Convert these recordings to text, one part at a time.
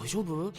丈夫？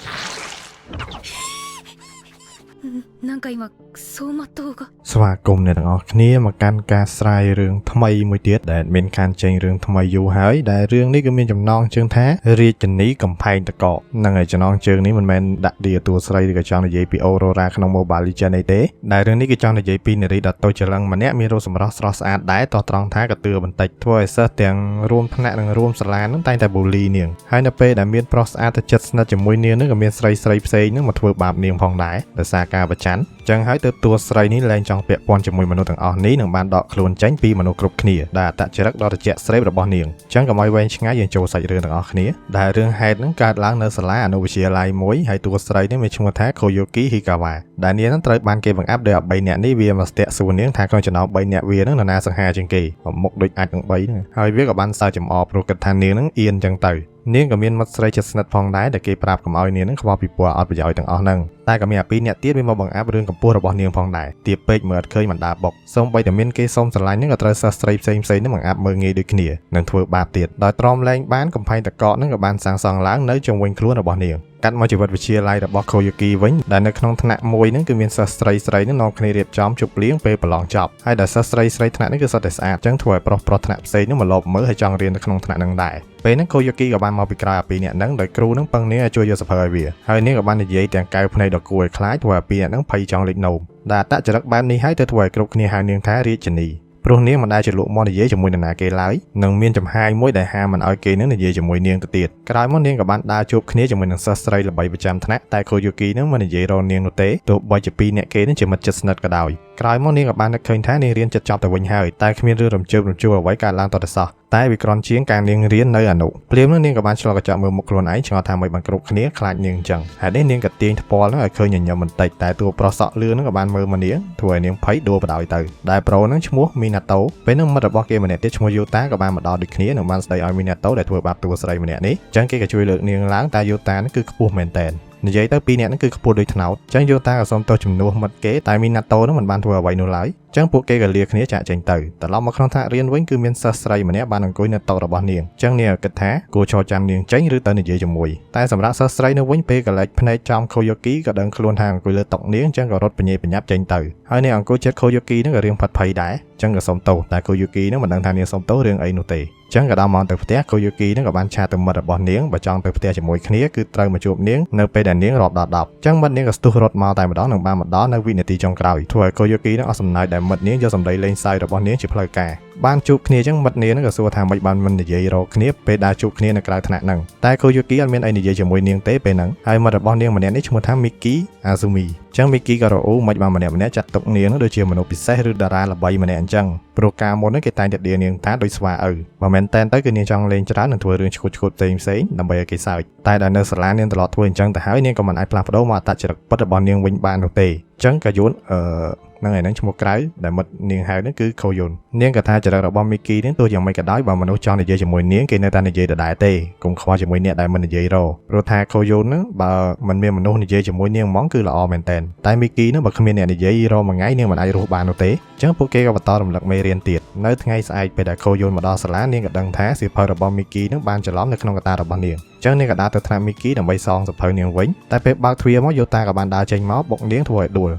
なんか今走馬灯が。 ស្វាគមន៍អ្នកទាំងអស់គ្នាមកកាន់ការស្រាយរឿងថ្មីមួយទៀតដែលមានខានចេញរឿងថ្មីយូរហើយដែលរឿងនេះគឺមានចំណងជើងថារាជនីកំផែងតកកហ្នឹងហើយចំណងជើងនេះមិនមែនដាក់ឌីតួស្រីឬក៏ចង់និយាយពី Aurora ក្នុង Mobile Legends អីទេដែលរឿងនេះគឺចង់និយាយពីនារីដ៏តូចច្រឡឹងម្នាក់មានរូបសម្រស់ស្រស់ស្អាតដែរតោះត្រង់ថាក៏ទឿបន្តិចធ្វើឲ្យសិស្សទាំងរួមថ្នាក់និងរួមសាលានឹងតែងតែបូលីនាងហើយនៅពេលដែលមានប្រុសស្អាតទៅចិត្តស្និទ្ធជាមួយនាងនឹងក៏មានស្រីស្រីផ្សេងនឹងមកធ្វើបាបនាងផងដែរដោយសារការប្រច័ណ្ឌចឹងហើយទើបតួស្រីនេះលែងចង់ពាក់ព័ន្ធជាមួយមនុស្សទាំងអស់នេះនឹងបានដកខ្លួនចេញពីមនុស្សគ្រប់គ្នាដែលអត្តចរិតដ៏ត្រជាក់ស្រេបរបស់នាងចឹងកុំឲ្យវែងឆ្ងាយយើងចូលសាច់រឿងទាំងអស់គ្នាដែលរឿងហេតុនឹងកើតឡើងនៅសាលាអនុវិទ្យាល័យមួយហើយតួស្រីនេះមានឈ្មោះថា Koyuki Hikawa ដែលនាងនឹងត្រូវបានគេបង្អាប់ដោយ3នាក់នេះវាមកស្ទាក់សួរនាងថាក្នុងចំណោម3នាក់វានឹងនរណាសង្ហាជាងគេមុខដូចអាចទាំង3ហ្នឹងហើយវាក៏បានសើចចំអកព្រោះគិតថានាងនឹងអៀនចឹងទៅនាងក៏មានមិត្តស្រីជិតស្និទ្ធផងដែរដែលគេប្រាប់កុំឲ្យនាងនឹងខ្វល់ពីពណ៌អត់ប្រយោជន៍ទាំងអស់ហ្នឹងតែក៏មានអាពីរអ្នកទៀតវាមកបង្អាប់រឿងកម្ពស់របស់នាងផងដែរទៀបពេកមើលអត់ឃើញបណ្ដាបុកសូម្បីតែមានគេសុំស្រឡាញ់ហ្នឹងក៏ត្រូវសិស្សស្រីផ្សេងផ្សេងហ្នឹងបង្អាប់មើលងាយដូចគ្នានិងធ្វើបាបទៀតដោយទ្រាំលែងបានកំផែងតកកហ្នឹងក៏បានសាងសង់ឡើងនៅជុំវិញខ្លួនរបស់នាងកាត់មកជីវិតវិទ្យាល័យរបស់ Koyuki វិញដែលនៅក្នុងថ្នាក់មួយហ្នឹងគឺមានសិស្សស្រីស្រីហ្នឹងនាំគ្នារៀបចំជប់លៀងពេលប្រឡងចប់ហើយដែលសិស្សស្រីស្រីថ្នាក់នេះគឺសុទ្ធតែស្អាតចឹងធ្វើឲ្យប្រុសប្រុសថ្នាក់ផ្សេងហ្នឹងមកលបមើលហើយចង់រៀននៅក្នុងថ្នាក់ហ្នឹងដែរពេលហ្នឹង Koyuki ក៏បានមកពីក្រោយអាពីរនាក់ហ្នឹងដោយគ្រូហ្នឹងពឹងនាងឲ្យជួយយកសភៅឲ្យវាហើយនាងក៏បាននិយាយទាំងកែវភ្នែកដ៏គួរឲ្យខ្លាចធ្វើឲ្យអាពីរនាក់ហ្នឹងភ័យចង់លេចនោមដែលអត្តចរិតបែបនេះហើយទៅធ្វើឲ្យគ្រប់គ្នាហៅនាងថារាជិនីព្រោះនាងមិនដែលជាលក់មាត់និយាយជាមួយនរណាគេឡើយនិងមានចំហាយមួយដែលហាមមិនឲ្យគេនឹងនិយាយជាមួយនាងទៅទៀតក្រោយមកនាងក៏បានដើរជួបគ្នាជាមួយនឹងសិស្សស្រីល្បីប្រចាំថ្នាក់តែ Koyuki នឹងមិននិយាយរកនាងនោះទេទោះបីជាពីរអ្នកគេនឹងជាមិត្តជិតស្និទ្ធក៏ដោយក្រោយមកនាងក៏បាននឹកឃើញថានាងរៀនជិតចប់ទៅវិញហើយតែគ្មានរឿងរំជើបរំជួលអ្វីកើតឡើងតទៅសោះតែវាគ្រាន់ជាងការនាងរៀននៅអនុភ្លាមនោះនាងក៏បានឆ្លងកញ្ចក់មើលមុខខ្លួនឯងឆ្ងល់ថាមិនបានគ្រប់គ្នាខ្លាចនាងអញ្ចឹងហេតុនេះនាងក៏ទាញថ្ពាល់នឹងឲ្យឃើញញញឹមបន្តិចតែតួប្រុសសក់លឿននឹងក៏បានមើលមកនាងធ្វើឲ្យនាងភ័យដួលបដ ாய் ទៅដែលប្រូនឹងឈ្មោះមីណាតូពេលនោះមិត្តរបស់គេម្នាក់ទៀតឈ្មោះយូតាក៏បានមកដល់ដូចគ្នានិងបានស្ដីឲ្យមីណាតូដែលធ្វើបាបតួស្រីម្នាក់នេះអញ្ចឹងគេក៏ជួយលើកនាងឡើងតែយូតានឹងគឺខ្ពស់មែនតើនិយាយទៅពីរនាក់ហ្នឹងគឺខ្ពស់ដូចថ្នោតអញ្ចឹងយូតាក៏សុំទោសជំនួសមិត្តគេតែមីណាតូនឹងមិនបានធ្វើអ្វីនោះឡើយអញ្ចឹងពួកគេក៏លាគ្នាចាកចេញទៅត្រឡប់មកក្នុងថ្នាក់រៀនវិញគឺមានសិស្សស្រីម្នាក់បានអង្គុយនៅតុរបស់នាងអញ្ចឹងនាងក៏គិតថាគួរឈរចាំនាងចេញឬទៅនិយាយជាមួយតែសម្រាប់សិស្សស្រីនៅវិញពេលក៏លេចភ្នែកចំខូយ៉ូគីក៏ដឹងខ្លួនថាអង្គុយលើតុនាងអញ្ចឹងក៏រត់បញេបញ្ញាប់ចេញទៅហើយនាងអង្គុយចិត្តខូយ៉ូគីនឹងក៏រៀងផាត់ភ័យដែរអញ្ចឹងក៏សុំទោសតែខូយ៉ូគីនឹងមិនដឹងថានាងសុំទោសរឿងអីនោះទេចឹងក៏ដល់ម៉ោងទៅផ្ទះកូយូគីនឹងក៏បាន chat ទៅមិត្តរបស់នាងបើចង់ទៅផ្ទះជាមួយគ្នាគឺត្រូវមកជួបនាងនៅពេលដែលនាងរាប់ដល់10ចឹងមិត្តនាងក៏ស្ទុះរត់មកតែម្ដងនិងបានមកដល់នៅវិនាទីចុងក្រោយធ្វើឲ្យកូយូគីនឹងអស់សំណើចដែលមិត្តនាងយកសម្ដីលេងសើចរបស់នាងជាផ្លូវការបានជួបគ្នាចឹងមិត្តនាងនឹងក៏សួរថាម៉េចបានមិននិយាយរកគ្នាពេលដើរជួបគ្នានៅក្រៅថ្នាក់ហ្នឹងតែកូយូគីអត់មានអីនិយាយជាមួយនាងទេពេលហ្នឹងហើយមិត្តរបស់នាងម្នាក់នេះឈ្មោះថាមីគីអាស៊ូមីចឹងមីគីក៏រអ៊ូមិនបានម្នាក់ម្នាក់ចាត់ទុកនាងនឹងដូចជាមនុស្សពិសេសឬតារាល្បីម្នាក់អញ្ចឹងព្រោះកាលមុនហ្នឹងគេតែងតែដៀលនាងថាដូចស្វាឪបើមែនតែនទៅគឺនាងចង់លេងច្រើននិងធ្វើរឿងឈួតឈួតផ្សេងផ្សេងដើម្បីឲ្យគេសើចតែដល់នៅសាលានាងត្រឡប់ធ្វើអញ្ចឹងទៅហើយនាងក៏មិនអាចផ្លាស់ប្ដូរមកអត្តចរិតពិតរបស់នាងវិញបាននោះទេអញ្ចឹងក៏យួនអឺហ្នឹងហើយហ្នឹងឈ្មោះក្រៅដែលមិត្តនាងហៅហ្នឹងគឺខូយុននាងក៏ថាចរិតរបស់មីគីហ្នឹងទោះយ៉ាងម៉េចក៏ដោយបើមនុស្សចង់និយាយជាមួយនាងគេនៅតែនិយាយដដែលទេកុំខ្វល់ជាមួយអ្នកដែលមិននិយាយរព្រោះថាខូយុនហ្នឹងបើមិនមានមនុស្សនិយាយជាមួយនាងហ្មងគឺល្អមែនតើតែមីគីហ្នឹងបើគ្មានអ្នកនិយាយរមួយថ្ងៃនាងមិនអាចរស់បាននោះទេអញ្ចឹងពួកគេក៏បន្តរំលឹកមេរៀនទៀតនៅថ្ងៃស្អែកពេលដែលខូយុនមកដល់សាលានាងក៏ដឹងថាសៀវភៅរបស់មីគីហ្នឹងបានច្រឡំនៅក្នុងកតារបស់នាងចឹងនាងក៏ដើរទៅថ្នាក់មីគីដើម្បីសងសភៅនាងវិញតែពេលបើកទ្វារមកយូតាក៏បានដើរចេញមកបុកនាងធ្វើឲ្យដួល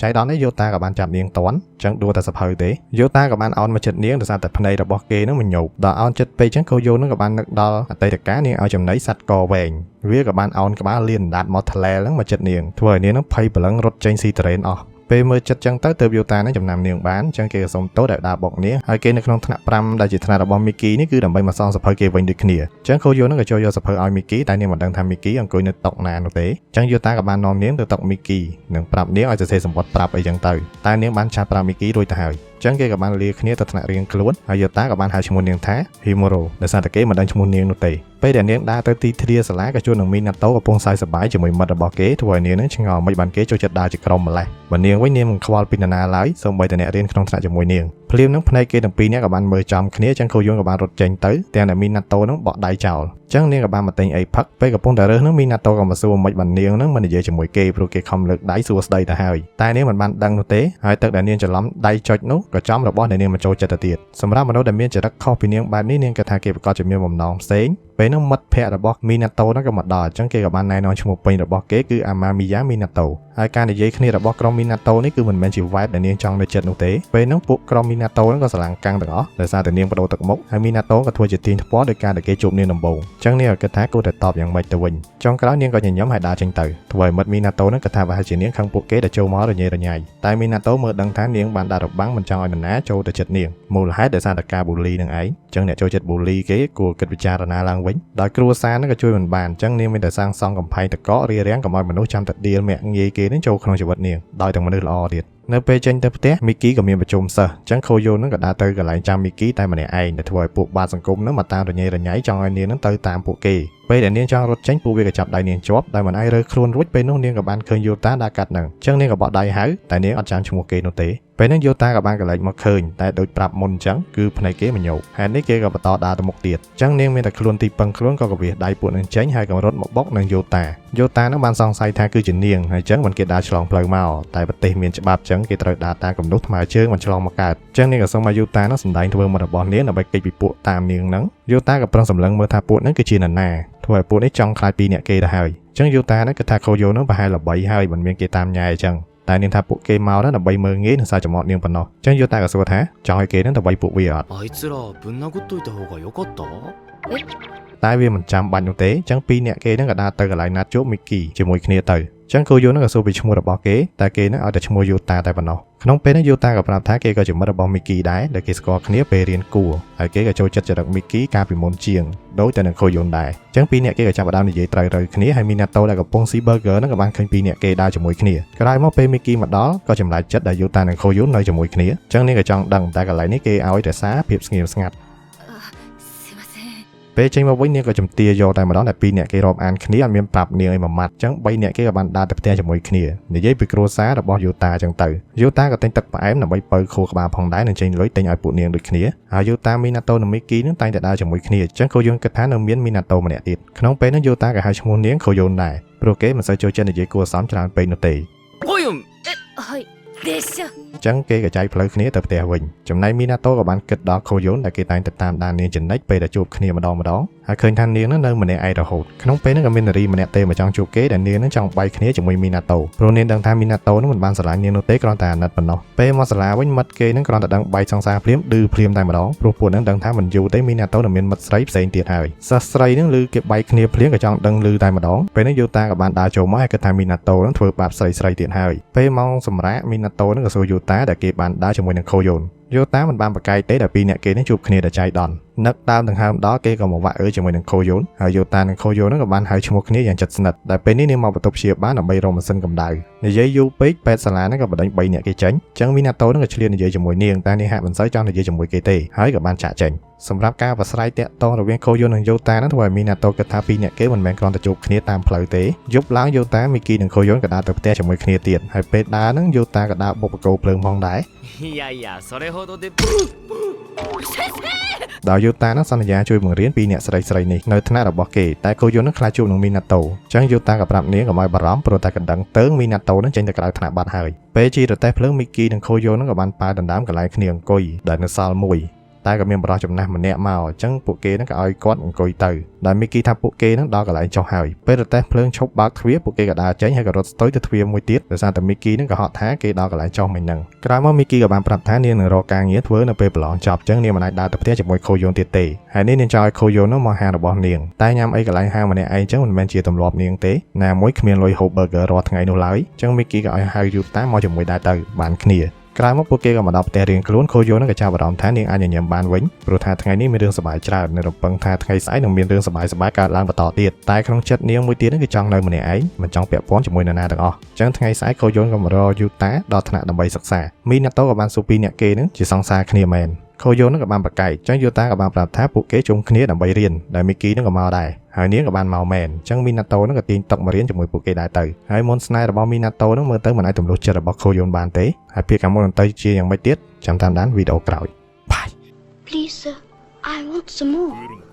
ចៃដន្យនេះយូតាក៏បានចាប់នាងតន់ចឹងដួលតែសភៅទេយូតាក៏បានអោនមកចិត្តនាងដោយសារតែភ្នែករបស់គេនឹងមញោបដល់អោនចិត្តពេកចឹងកូយូនឹងក៏បាននឹកដល់អតីតកាលនាងឲ្យចំណីសត្វកវែងវាក៏បានអោនក្បាលលៀនអណ្ដាតមកថ្លែលហ្នឹងមកចិត្តនាងធ្វើឲ្យនាងនឹងភ័យព្រលឹងរត់ចេញស៊ីតរ៉េនអស់ពេលមើលចិត្តចឹងទៅទើបយូតានឹងចំណាំនាងបានចឹងគេក៏សុំទោសដែលដើរបុកនាងហើយគេនៅក្នុងថ្នាក់5ដែលជាថ្នាក់របស់មីគីនេះគឺដើម្បីមកសងសភៅគេវិញដូចគ្នាចឹងខូយូនឹងក៏ចូលយកសភៅឲ្យមីគីតែនាងមិនដឹងថាមីគីអង្គុយនៅតុណានោះទេចឹងយូតាក៏បាននាំនាងទៅតុមីគីនិងប្រាប់នាងឲ្យសរសេរសម្បត្តិប្រាប់អីចឹងទៅតែនាងបាន chat ប្រាប់មីគីរួចទៅហើយចឹងគេក៏បានលាគ្នាទៅថ្នាក់រៀងខ្លួនហើយយូតាក៏បានហៅឈ្មោះនាងថាហ៊ីម៉ូរ៉ូដោយសារតែគេមិនដឹងឈ្មោះនាងនោះទេ ពេលដែលនាងដើរទៅទីធ្លាសាលាក៏ជួបនឹងមីណាតូកំពុងសើចសប្បាយជាមួយមិត្តរបស់គេធ្វើឲ្យនាងនឹងឆ្ងល់មិនបានគេចូលចិត្តដើរជាក្រុមម្លេះបើនាងវិញនាងមិនខ្វល់ពីនរណាឡើយសូម្បីតែអ្នករៀនក្នុងថ្នាក់ជាមួយនាងភ្លាមនឹងភ្នែកគេទាំងពីរនាក់ក៏បានមើលចំគ្នាចឹងខូយងក៏បានរត់ចេញទៅទាំងដែលមីណាតូនឹងបក់ដៃចោលចឹងនាងក៏បានមកទិញអីផឹកពេលកំពុងតែរើសនឹងមីណាតូក៏មកសួរមិនបាននាងនឹងមិននិយាយជាមួយគេព្រោះគេខំលើកដៃសួរស្ដីទៅហើយតែនាងមិនបានដឹងនោះទេហើយទឹកដែលនាងច្រឡំដៃចុចនោះក៏ចំរបស់ដែលនាងមិនចូលចិត្តទៅទៀតសម្រាប់មនុស្សដែលមានចរិតខុសពីនាងបែបនេះនាងគិតថាគេប្រកាសជាមានបំណងផ្សេងពេលនោះមិត្តភ័ក្តិរបស់មីណាតូហ្នឹងក៏មកដល់អញ្ចឹងគេក៏បានណែនាំឈ្មោះពេញរបស់គេគឺអាម៉ាមីយ៉ាមីណាតូហើយការនិយាយគ្នារបស់ក្រុមមីណាតូនេះគឺមិនមែនជា vibe ដែលនាងចង់នៅចិត្តនោះទេពេលនោះពួកក្រុមមីណាតូហ្នឹងក៏ស្រឡាំងកាំងទាំងអស់ដោយសារតែនាងបដូរទឹកមុខហើយមីណាតូក៏ធ្វើជាទាញថ្ពាល់ដោយការដែលគេជួបនាងដំបូងអញ្ចឹងនាងក៏គិតថាគួរតែតបយ៉ាងម៉េចទៅវិញចុងក្រោយនាងក៏ញញឹមហើយដើរចេញទៅធ្វើឲ្យមិត្តមីណាតូហ្នឹងក៏ថាប្រហែលជានាងខឹងពួកគេដែលចូលមករញ៉េរញ៉ៃតែមីណាតូមើលដឹងថានាងបានដាក់របាំងមិនចង់ឲ្យនរណាចូលទៅចិត្តនាងមូលហេតុដោយសារតែការ bully នឹងឯងអញ្ចឹងអ្នកចូលចិត្ត bully គេគួរគិតពិចារណាឡើងវិញដោយគ្រួសារហ្នឹងក៏ជួយមិនបានអញ្ចឹងនាងមានតែសាងសង់កំផែងតករារាំងកុំឲ្យមនុស្សចាំតែដៀលមាក់ងាយគេនឹងចូលក្នុងជីវិតនាងដោយទាំងមនុស្សល្អទៀតនៅពេលចេញទៅផ្ទះមីគីក៏មានប្រជុំសិស្សអញ្ចឹងខូយ៉ូនឹងក៏ដើរទៅកន្លែងចាំមីគីតែម្នាក់ឯងដែលធ្វើឲ្យពួកបាតសង្គមនឹងមកតាមរញ៉េរញ៉ៃចង់ឲ្យនាងនឹងទៅតាមពួកគេពេលដែលនាងចង់រត់ចេញពួកវាក៏ចាប់ដៃនាងជាប់ដោយមិនអាចរើខ្លួនរួចពេលនោះនាងក៏បានឃើញយូតាដើរកាត់នឹងអញ្ចឹងនាងក៏បក់ដៃហៅតែនាងអត់ចាំឈ្មោះគេនោះទេពេលហ្នឹងយូតាក៏បានកលែកមកឃើញតែដូចប្រាប់មុនអញ្ចឹងគឺភ្នែកគេមញោកហេតុនេះគេក៏បន្តដើរទៅមុខទៀតអញ្ចឹងនាងមានតែខ្លួនទីពឹងខ្លួនក៏កវៀសដៃពួកនឹងចេញហើយក៏រត់មកបុកនឹងយូតាយូតានឹងបានសង្ស័យថាគឺជានាងហើយអញ្ចឹងមិនគេដើរឆ្លងផ្លូវមកតែប្រទេសមានច្បាប់អញ្ចឹងគេត្រូវដើរតាមគំនុះថ្មើរជើងមិនឆ្លងមកកើតអញ្ចឹងនាងក៏សូមឲ្យយូតានឹងសម្ដែងធ្វើមករបស់នាងដើម្បីគេចពីពួកតាមនាងហ្នឹងយូតាក៏ប្រឹងសម្លឹងមើលថាពួកហ្នឹងគឺជានរណាធ្វើឲ្យពួកនេះចង់ខ្លាចពីអ្នកគេទៅហើយអញ្ចឹងយូតាហ្នឹងគិតថាខូយ៉ូហ្នឹងប្រហែលល្បីហើយមិនមានគេតាមញ៉ែអញ្ចឹងតែនាងថាពួកគេមកដល់ដើម្បីមើលងាយនឹងសារចំអត់នាងប៉ុណ្ណោះអញ្ចឹងយូតាក៏សួរថាចង់ឲ្យគេហ្នឹងទៅវាយពួកវាអត់ あいつらぶん殴っといた方がよかった តែវាមិនចាំបាច់នោះទេអញ្ចឹងពីរអ្នកគេហ្នឹងក៏ដើរទៅកន្លែងណាត់ជួបមីគីជាមួយគ្នាទៅអញ្ចឹងគូយូហ្នឹងក៏សួរពីឈ្មោះរបស់គេតែគេហ្នឹងឲ្យតែឈ្មោះយូតាតែប៉ុណ្ណោះក្នុងពេលហ្នឹងយូតាក៏ប្រាប់ថាគេក៏ជាមិត្តរបស់មីគីដែរដែលគេស្គាល់គ្នាពេលរៀនគួរហើយគេក៏ចូលចិត្តចរិតមីគីកាលពីមុនជាងដូចតែនឹងខូយូនដែរអញ្ចឹងពីរអ្នកគេក៏ចាប់ផ្ដើមនិយាយត្រូវៗគ្នាហើយមីណាតូដែលកំពុងស៊ី burger ហ្នឹងក៏បានឃើញពីរអ្នកគេដើរជាមួយគ្នាក្រោយមកពេលមីគីមកដល់ក៏ចម្លែកចិត្តដែលយូតានិងខូយូននៅជាមួយគ្នាអញ្ចឹងនាងក៏ចង់ដឹងតែកន្លែងនេះគេឲ្យរក្សាភាពស្ងៀមស្ងាត់ あすいません ពេលចេញមកវិញនាងក៏ជំទាយកតែម្ដងតែពីរអ្នកគេរាប់អានគ្នាអត់មានប្រាប់នាងអីមួយម៉ាត់អញ្ចឹងបីអ្នកគេក៏បានដើរទៅផ្ទះជាមួយគ្នានិយាយពីគ្រួសាររបស់យូតាអញ្ចឹងទៅយូតាក៏ទិញទឹកផ្អែមដើម្បីបើខួរក្បាលផងដែរនិងចេញលុយទិញឲ្យពួកនាងដូចគ្នាហើយយូតាមីណាតូនិងមីគីនឹងតែងតែដើរជាមួយគ្នាអញ្ចឹងខូយូនគិតថានៅមានមីណាតូម្នាក់ទៀតក្នុងពេលហ្នឹងយូតាក៏ហៅឈ្មោះនាងខូយូនដែរព្រោះគេមិនសូវចូលចិត្តនិយាយគួរសមច្រើនពេកនោះទេ コユンはい列車 អញ្ចឹងគេក៏ចែកផ្លូវគ្នាទៅផ្ទះវិញចំណែកមីណាតូក៏បានគិតដល់ខូយ៉ូនដែលគេតែងតែតាមដាននាងចំណិចពេលដែលជួបគ្នាម្ដងម្ដងហើយឃើញថានាងនឹងនៅម្នាក់ឯងរហូតក្នុងពេលហ្នឹងក៏មាននារីម្នាក់ទេមកចង់ជួបគេដែលនាងនឹងចង់បែកគ្នាជាមួយមីណាតូព្រោះនាងដឹងថាមីណាតូនឹងមិនបានស្រឡាញ់នាងនោះទេគ្រាន់តែអាណិតប៉ុណ្ណោះពេលមកសាលាវិញមិត្តគេនឹងគ្រាន់តែដឹងបែកសង្សារភ្លាមឌឺភ្លាមតែម្ដងព្រោះពួកនឹងដឹងថាមិនយូរទេមីណាតូនឹងមានមិត្តស្រីផ្សេងទៀតហើយសិស្សស្រីនឹងឮគេបែកគ្នាភ្លាមក៏ចង់ដឹងឮតែម្ដងពេលនេះយូតាក៏បានដើរចូលមកហើយគិតថាមីណាតូនឹងធ្វើបាបស្រីស្រីទៀតហើយពេលម៉ោងសម្រាកមីណាតូនឹងក៏សួរយូតាដែលគេបានដើរជាមួយនឹងខូយ៉ូនយូតាមិនបានប្រកែកទេដែលពីរអ្នកគេនឹងជួបគ្នាតែចៃដន្យនឹកដើមដង្ហើមដល់គេក៏មកវាក់អើជាមួយនឹងខូយ៉ូនហើយយូតានិងខូយ៉ូននឹងក៏បានហៅឈ្មោះគ្នាយ៉ាងជិតស្និទ្ធដែលពេលនេះនាងមកបន្ទប់ព្យាបាលដើម្បីរកម៉ាស៊ីនកម្ដៅនិយាយយូរពេកពេទ្យសាលានឹងក៏បណ្ដេញ3អ្នកគេចេញចឹងមីណាតូនឹងក៏ឆ្លៀតនិយាយជាមួយនាងតែនាងហាក់មិនសូវចង់និយាយជាមួយគេទេហើយក៏បានចាក់ចេញសម្រាប់ការប្រស្រ័យតាក់ទងរវាងខូយ៉ូននិងយូតានឹងធ្វើឲ្យមីណាតូគិតថាពីរអ្នកគេមិនមែនគ្រាន់តែជួបគ្នាតាមផ្លូវទេយប់ឡើងយូតាមីគីនិងខូយ៉ូនក៏ដើរទៅផ្ទះជាមួយគ្នាទៀតហើយពេលដើរនឹងយូតាក៏ដើរបុកបកគោភ្លើងផងដែរ いやいやそれほどで ដោយយូតានឹងសន្យាជួយបង្រៀនពីអ្នកស្រីស្រីនេះនៅថ្នាក់របស់គេតែខូយ៉ូននឹងខ្លាចជួបនឹងមីណាតូអញ្ចឹងយូតាក៏ប្រាប់នាងកុំឲ្យបារម្ភព្រោះតែកណ្ដឹងតើងមីណាតូនឹងចេញទៅក្រៅថ្នាក់បាត់ហើយពេលជីរទេះភ្លើងមីគីនិងខូយ៉ូននឹងក៏បានប៉ាវដណ្ដើមកន្លែងគ្នាអង្គុយដែលនៅសល់មួយតែក៏មានបរិះចំណាស់ម្នាក់មកអញ្ចឹងពួកគេនឹងក៏ឲ្យគាត់អង្គុយទៅដែលមីគីថាពួកគេនឹងដល់កន្លែងចុះហើយពេលរទេះភ្លើងឈប់បើកទ្វារពួកគេក៏ដើរចេញហើយក៏រត់ស្ទុយទៅទ្វារមួយទៀតដោយសារតែមីគីនឹងក៏ហត់ថាគេដល់កន្លែងចុះមិញហ្នឹងក្រោយមកមីគីក៏បានប្រាប់ថានាងនឹងរកការងារធ្វើនៅពេលប្រឡងចប់អញ្ចឹងនាងមិនអាចដើរទៅផ្ទះជាមួយខូយ៉ូនទៀតទេហើយនេះនាងចង់ឲ្យខូយ៉ូននោះមកហាងរបស់នាងតែញ៉ាំអីកន្លែងហាងម្នាក់ឯងអញ្ចឹងមិនមែនជាទម្លាប់នាងទេណាមួយគ្មានលុយហូប burger រាល់ថ្ងៃនោះឡើយអញ្ចឹងមីគីក៏ឲ្យហៅយូតាមកជាមួយដែរទៅបានគ្នាក្រោយមកពួកគេក៏មកដល់ផ្ទះរៀងខ្លួនខូយ៉ូនឹងក៏ចាប់អារម្មណ៍ថានាងអាចញញឹមបានវិញព្រោះថាថ្ងៃនេះមានរឿងសប្បាយច្រើននៅរំពឹងថាថ្ងៃស្អែកនឹងមានរឿងសប្បាយៗកើតឡើងបន្តទៀតតែក្នុងចិត្តនាងមួយទៀតនឹងគឺចង់នៅម្នាក់ឯងមិនចង់ពាក់ព័ន្ធជាមួយនរណាទាំងអស់អញ្ចឹងថ្ងៃស្អែកខូយ៉ូនក៏មករកយូតាដល់ថ្នាក់ដើម្បីសិក្សាមីណាតូក៏បានសួរពីអ្នកគេនឹងជាសង្សារគ្នាមែន ខូយ៉ូនឹងក៏បានប្រកែកអញ្ចឹងយូតាក៏បានប្រាប់ថាពួកគេជុំគ្នាដើម្បីរៀនដែលមីគីនឹងក៏មកដែរហើយនាងក៏បានមកមែនអញ្ចឹងមីណាតូនឹងក៏ទាញតុកមករៀនជាមួយពួកគេដែរទៅហើយមុនស្នេហ៍របស់មីណាតូនឹងមើលទៅមិនអាចទម្លុះចិត្តរបស់ខូយ៉ូនបានទេហើយពីខាងមុខនឹងទៅជាយ៉ាងម៉េចទៀតចាំតាមដានវីដេអូក្រោយ។ Bye. Please, sir, I want some more.